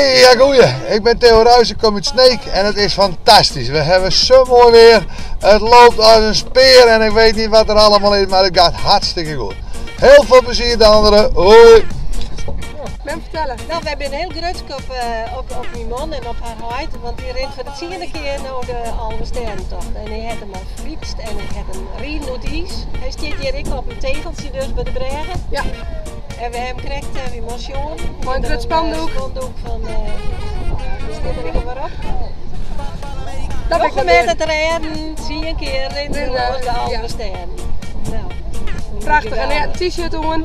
Hey, ja goeie. Ik ben Theo Ruijs, ik kom uit Sneek en het is fantastisch. We hebben zo mooi weer. Het loopt als een speer en ik weet niet wat er allemaal is, maar het gaat hartstikke goed. Heel veel plezier de anderen. Hoi. Mem vertellen. Nou, we hebben heel grutsk op mijn man en op haar huid, want die rent voor de 10e keer naar de Alvestêdentocht. En hij heeft hem al gefietst en hij heeft hem rijden door het ijs. Hij staat hier ik op een tegeltje dus bij de bregen. Ja. En we hebben gekregen, wie motion. Mooi een groot spandoek. Een spandoek van, staat er maar op. Dat Nog ik dat met doen. het rijden, zie een keer in de Alvestêden. Nou, Prachtig. En hij had een t-shirt aan.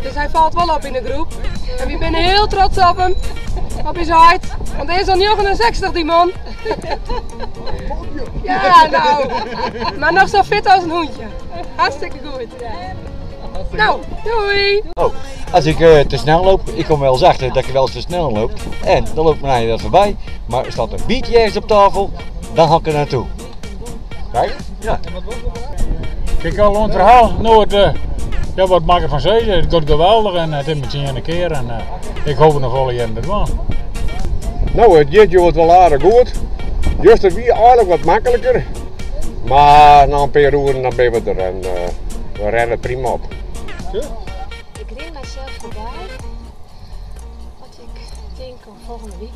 Dus hij valt wel op in de groep. En we zijn heel trots op hem. Op zijn huid. Want hij is al 69 die man. Ja, nou. Maar nog zo fit als een hoentje. Hartstikke goed. Nou, doei. Oh, als ik te snel loop, ik kom wel eens achter dat ik wel eens te snel loop. En dan loopt mijn eigen voorbij. Maar staat een biertje ergens op tafel, dan hak ik er naartoe. Kijk, ja. Ik al een verhaal, nooit, ja, wat maken van zee, het gaat geweldig en het is meteen een keer en ik hoop nog wel jaren ervan. Nou, het jeetje wordt wel aardig goed. Juist het wie eigenlijk wat makkelijker. Maar na een paar uur dan ben we er en we rennen prima op. Ik ren mijzelf voorbij. Wat ik denk om volgende week,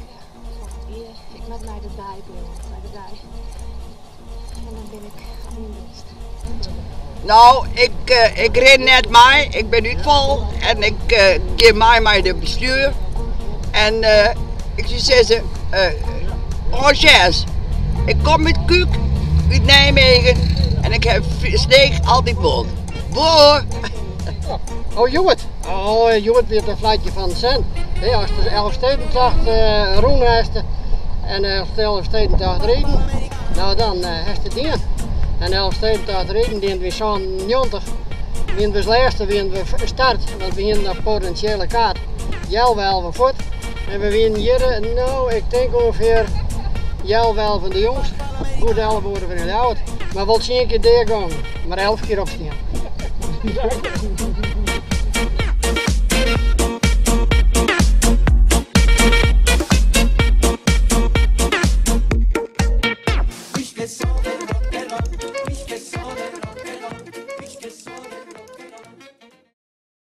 volgend jaar, ik moet mij erbij blijven, bij de dag. En dan ben ik op mijn best. Nou, ik ren net mij, ik ben uitval en ik geef mij maar de bestuur. En ik zou zeggen, oh ik kom uit Kuuk, uit Nijmegen en ik heb Sneek altijd woon. Boor! Oh Joet, oh Joet weer een fluitje van cent. Hey, als de Elfstedentocht roen heeft en de Elfstedentocht reden, nou dan heeft het dien. En de Elfstedentocht reden dient we zo'n 90. Wie we als laatste wie we start, want we hadden een potentiële kaart. Jel wel van voet. En we winnen hier, nou ik denk ongeveer Jel wel van de jongste. Goed 11 worden van de oud. Maar wel 10 keer deurgang, maar 11 keer opstaan.